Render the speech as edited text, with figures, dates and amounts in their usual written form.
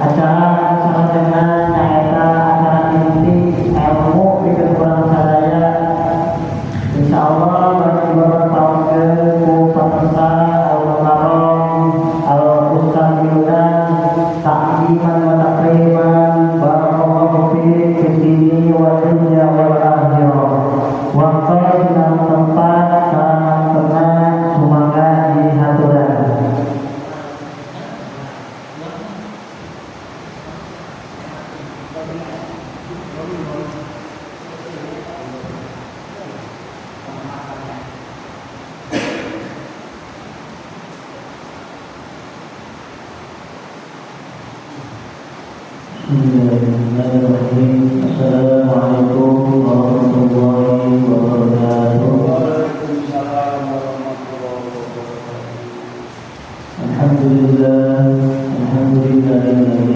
Acara salajengna nyaeta acara inti ilmu pikeun urang sadaya. Insyaallah bade dibabarpaoskeun ku Pamirsa Al Mukarram Al Ustaz Yunan, ta'ziman wa takriman. Barakallahu fiik fid dini wa dunya wal akhirah. Waktu sareng tempat sareng tengah sumangga dihaturan. Bismillahirrahmanirrahim. Assalamualaikum warahmatullahi wabarakatuh. Waalaikumsalam warahmatullahi wabarakatuh. Alhamdulillah, alhamdulillah.